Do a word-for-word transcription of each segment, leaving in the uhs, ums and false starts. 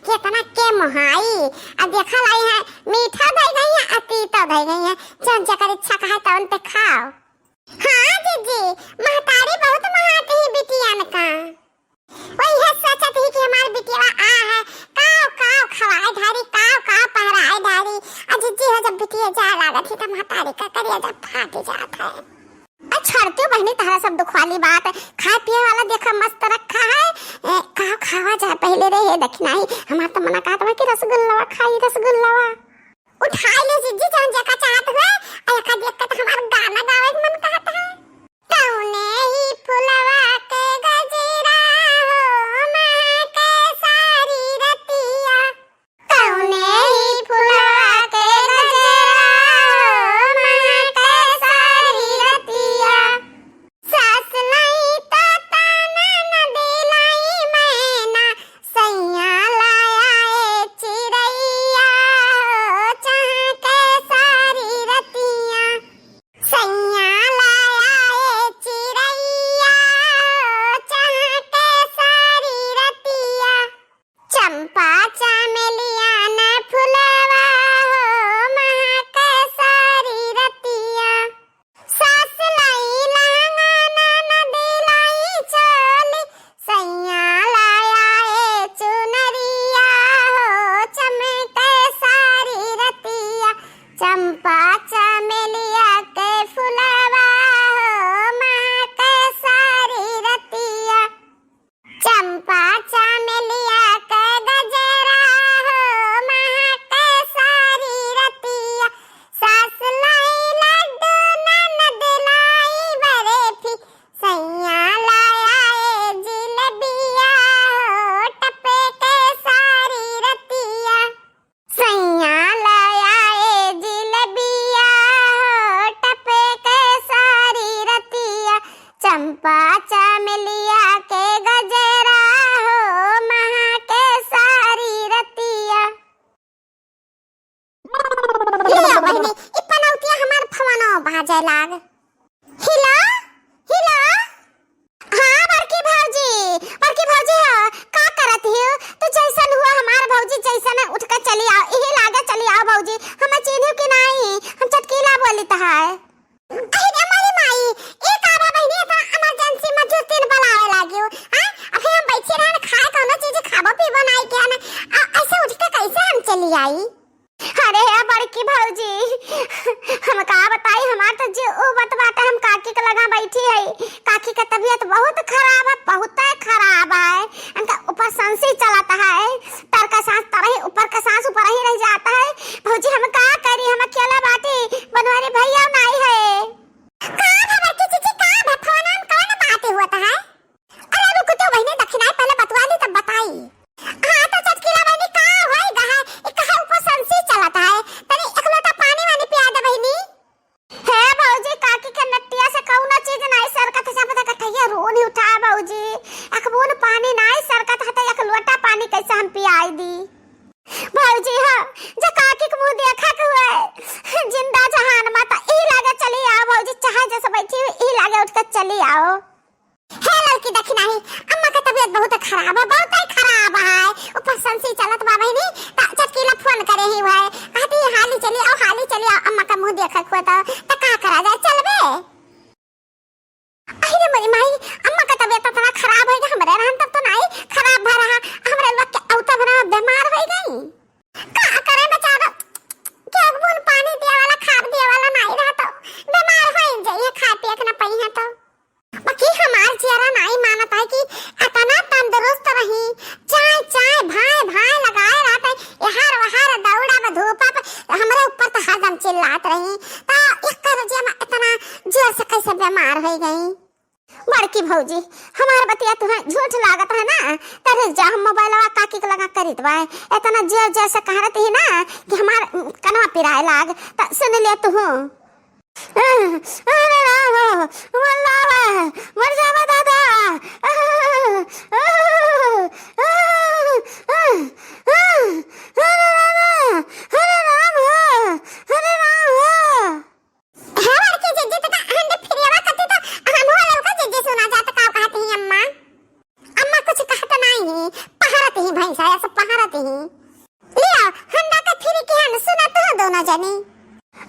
केतना के मोहाई। अब देखा लाई है, मीठा धई गई है, आ तीता धई गई है। जौन जेकर इच्छा कहे तौन ते खाओ। हाँ जिज्जी, महतारी बहुत मोहात ही बिटियन का। वही है सोचत ही कि हमार बिटिया आ है, काव काव खवाए धारी, काव काव पहराए धारी। आ जिज्जी हो, जब बिटिया जाए लागत ही तो महतारी का करिया जब फाट जात है। आ छोड़ तू बहिनी, तहरा सब दुख वाली बात। खाए पिए वाला देखा मस्त रखा है। ए, का खावा जाए पहले रे, हे दखिनाही। हमार तो मना कहत बा कि रसगुल्लावा खाई, रसगुल्लावा। उठाई ले जिज्जी, जौन जेका चाहत हुए। आ एका देख के तो हमार गाना गावे के मन कहत है। कौने ही फुलवा के गजरा हो महके सारी रतिया। कौने ही फुलवा के गजरा हो महके सारी रतिया। सास लाई तो ताना, ननद लाई मैना, सैया लाया ए चिरैया हो चहके सारी रतिया। सैया लाया ए चिरैया हो चहके सारी रतिया। चंपा चमेलिया न फुलवा हो महके सारी रतिया। सास लाई लहंगा, ननद लाई चोली, सैया लाया ए चुनरिया हो चमके सारी रतिया। चंपा चमेलिया के फुलवा हो महके सारी रतिया। चंपा चमेलिया के गजरा हो महके सारी रतिया। सास लाई लड्डू, ननद लाई बर्फी, सैया लाया ए जिलेबिया हो टपके सारी रतिया। सैया लाया ए जिलेबिया हो टपके सारी रतिया। चंपा चमेलिया के गजरा हो महके सारी रतिया। ले आओ बहिनी, ई पनौतिया हमार फोनो बाजे लाग। हेलो, हेलो। हाँ बड़की भौजी, बड़की भौजी हो, का करत हियो? तू जैसन हुआ हमार भौजी, जैसन उठ के चली आओ, इही लागे चली आओ भौजी। हमें चिन्हियो कि नाई, हम चटकीला बोलित है। अरे रे मोरी माई, ए का बा बहिनी, इतना emergency में जुर्तिन बुलावे लागियो, हाँ? अभी हम बैठी रहन, खाए कौनो चीज खाबो पीबो नाई के हमें, आ, ऐसे उठ के कैसे हम चली आई? अरे ए बड़की भौजी, हम का बताई, हमार तो जीव उबत बाटे, हम काकी के लगा बैठी है। काकी के तबीयत बहुत खराब है, बहुते खराब है। इनका ऊपर संसी चलत है, तर का सांस तरही, ऊपर का सांस ऊपर ही रह जाता है। भौजी हम का करी, हम अकेला बाटी, बनवारी भैया नाई है। का भा बड़की जीजी, का भा, फोन में कौन बात होत है? अरे रुक तो बहिनी, दखिनाई पहले बतवा ली तब बताई। हाँ तो चटकीला बहिनी का होई गा है? ई काहे ऊपर संसी चलत है? तनी एक लोटा पानी वानी पिया दे बहिनी। हे भौजी, काकी के नटिया से कौनो चीज नाई सरकत है, सब तक कठैया रोन ही उठा भौजी। एक बून पानी नाई सरकत है तो एक लोटा पानी कैसे हम पियाई दी? भौजी हो, जो काकी के मुंह देखा के हुए, जिंदा जहान में तो ई लागे चली आओ भौजी, चाहे जैसे बैठी हुई, ई लागे उठ के चली आओ। हे ललकी दखिनाही, अम्मा के तबीयत बहुत खराब है, बहुत ही खराब है। ऊपर संसी चलत बा बहिनी, त चटकीला फोन करे ही हुए, कहती हाली चली आओ, हाली चली आओ, अम्मा का मुंह देखा के हुए तो, त का करा जाए, चलबे? अरे मोरी माई, अम्मा का तबीयत इतना खराब है कि हमरे रहन तब तो नाई खराब भा रहा, हमरे लोग के औता भरा बीमार हो गई। का करे बेचारा, के एक बूंद पानी दिए वाला, खाद दिए वाला नाई रहा तो बीमार हो ही जाइए, खाए पिए के ना पाई है तो। बाकी हमार जियरा नाई मानत है कि इतना तंदुरुस्त रही, चाय चाय भाई भाई लगाए रहत है, एहर ओहर दौड़ब धूपब, हमरे ऊपर तो हरदम चिल्लात रही, तो एक कर जे इतना जोर से कैसे बीमार हो गई। बड़की भौजी, हमार बतिया तुम्हें झूठ लागत है ना, तरे जा हम मोबाइलवा काकी के लगा करित बा, इतना जोर जोर से कह रही ना कि हमार कनवा पिराए लाग, त सुन ले तू। अरे राम हो, मर जावा, मर जावा दादा। अरे राम, अरे राम हो, अरे राम हो। हे बड़की जिज्जी, त का hand free वा कती त हमहू ललका जिज्जी सुना जात का कहत ही अम्मा। अम्मा कुछ कहत नाही, पहरत ही भैंसा, ऐसे पहरत ती। लिया, हम डाका फिरी की हन, सुना तो दोनों जनी।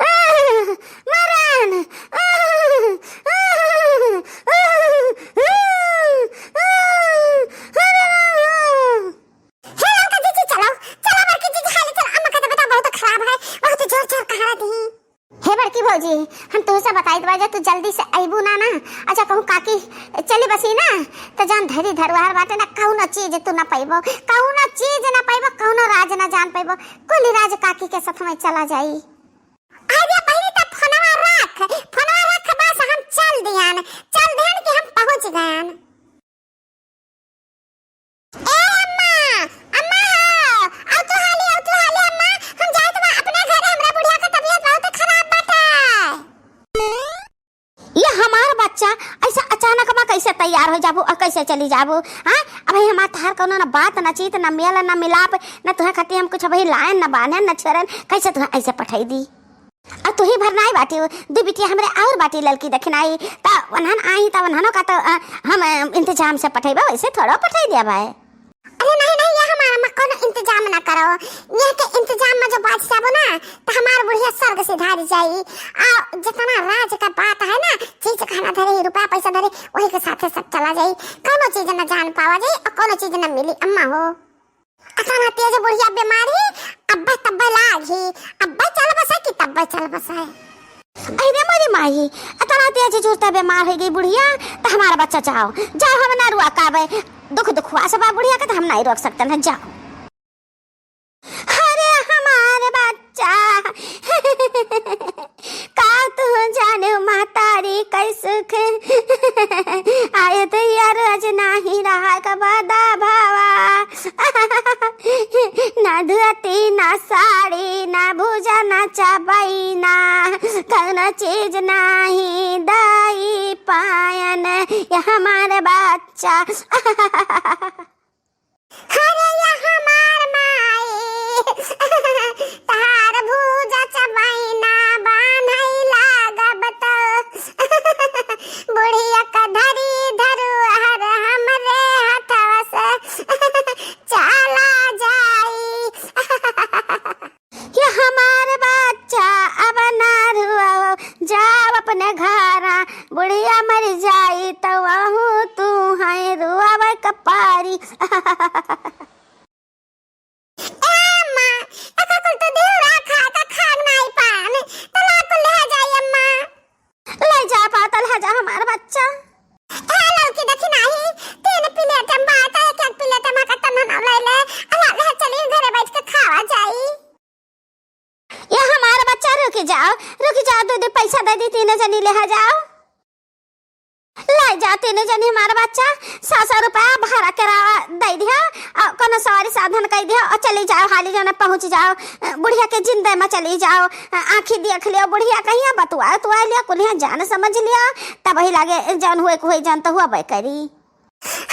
आह, मरन। आह, आह, आह, आह, आह। हे ललका जीजी, चलो, चलो बड़की जीजी, हाली चलो, अम्मा का तबीयत बहुत खराब है, बहुत जोर जोर कहा रही। हे बड़की भौजी, हम तुहसे बताइत बा जे तू जल्दी से अइबू ना ना, अच्छा कहूँ काकी चली बसी ना, तो जान धरी धरुआर बाटे ना, कौनो चीज तू ना पइबो, कौनो चीज ना पइबो, कौनो राज ना जान पइबो, कुल राज काकी के साथ में चला जाई। अरे बहिनी, त फोनवा रख, फोनवा रख, बस हम चल दियान, चल दियान कि हम पहुँच गयान। ए अम्मा, अम्मा हो, आउ तू हाली, आउ तू हाली अम्मा, हम जाइत बा अपने घरे, हमरा बुढ़िया के तबीयत बहुत खराब बाटे। ये हमार बच्चा ऐसा अचानक मा कैसे तैयार हो जाबू और कैसे चली जाबू? हाँ, अब भाई हमार तहार कौनो ना बात, ना चीत, ना मेल, ना मिलाप, ना तुहे खातिर हम कुछ अभी लायन, ना बान्हन, ना छोरन, कैसे तुहे ऐसे पठाई दी? और तू ही भर नाई बाटी, दू बिटिया हमरे और बाटी ललकी दखिनाई, त वन्हन आई, त वन्हनो का तो, अ, हम, अ, इंतजाम से पठेबा, वैसे थोड़ो पठाई दिया भाई। अरे नहीं, नहीं, ये हमार अम्मा कोनो इंतजाम ना करो, ये के इंतजाम में जो बाच जाबो ना, त हमार बुढ़िया स्वर्ग सिधार जाई। आ जितना राज का बात है ना, चीज खाना धरे, रुपया पैसा धरे, वही के साथे सब चला जाई, कोनो चीज ना जान पावा जाई और कोनो चीज ना मिली अम्मा हो। अतना तेज बुढ़िया बीमारी, अब्बे तब्बे लागी, अब्बे चल बसे कि तब्बे चल बसे। अरे मोरी माई, अतना तेज जुरता बीमार हो गई बुढ़िया, त हमारा बच्चा जाओ, जाओ हम ना रुआ काबे, दुख दुखवा सब बुढ़िया के त हम नहीं रोक सकते ना, जाओ। अरे हमारे बच्चा, का तू जाने महतारी कै सुख। आए तो यार आज नाही रहा कबदा भावा। ना धोती, ना साड़ी, ना भुजा, ना चबैना, कौनो चीज नाही दई पायन ये हमार बच्चा। अरे या हमार माई, तहार भूजा चबैना बान्है लागब त, बुढ़िया का धरी धरुआर हमरे हथवा से चला जाई। ये हमार बच्चा अब ना रुआओ, जाओ अपने घरा, बुढ़िया मर जाई त वहू तू है रुआवे क पारी। ए अम्मा, एका कुल तो देहु रहा खा का खाग नाई पान, त ला कुल ले जाई अम्मा। ले जा पाता, ले जा हमार बच्चा। ए ललकी देखी नाही, तीन प्लेट में बात है, एक एक प्लेट में का तन्ना ना ले ले, अला ले चली घरे बैठ के खावा जाई। ये हमार बच्चा रुक जाओ, रुक जाओ, दो दो पैसा दे दी, तीनों जनी ले जाओ। ले जाओ तीनों जनी हमार बच्चा, सौ सौ रुपया भाड़ा किराया दे दिया, और कोनो सवारी साधन कर दिया और चली जाओ, हाली जने पहुँच जाओ, अ, बुढ़िया के जिंदे में चली जाओ, अ, आँखी देख लियो, बुढ़िया कहिया बतुआ तुआ लियो, कुलिया जान समझ लियो, तब वही लागे जौन हुए के हुए, जौन तो हुआ बे करी।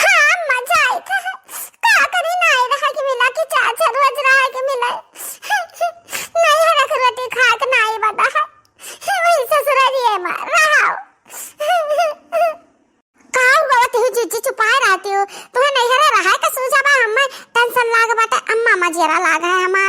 हाँ, अम्मा जाए था। का करी, नाई रहा कि मिला कि चाचा रोज रहा कि मिला। नहीं है रख रोटी खा के नाई बता है। वही ससुरारिये में रहा। का हुआ तू जीजी चुपाए रहती हो? तुम्हें नहीं है रहा का सूझा बा, हमें टेंशन लाग बाटे, अम्मा मजेरा लाग है हमार।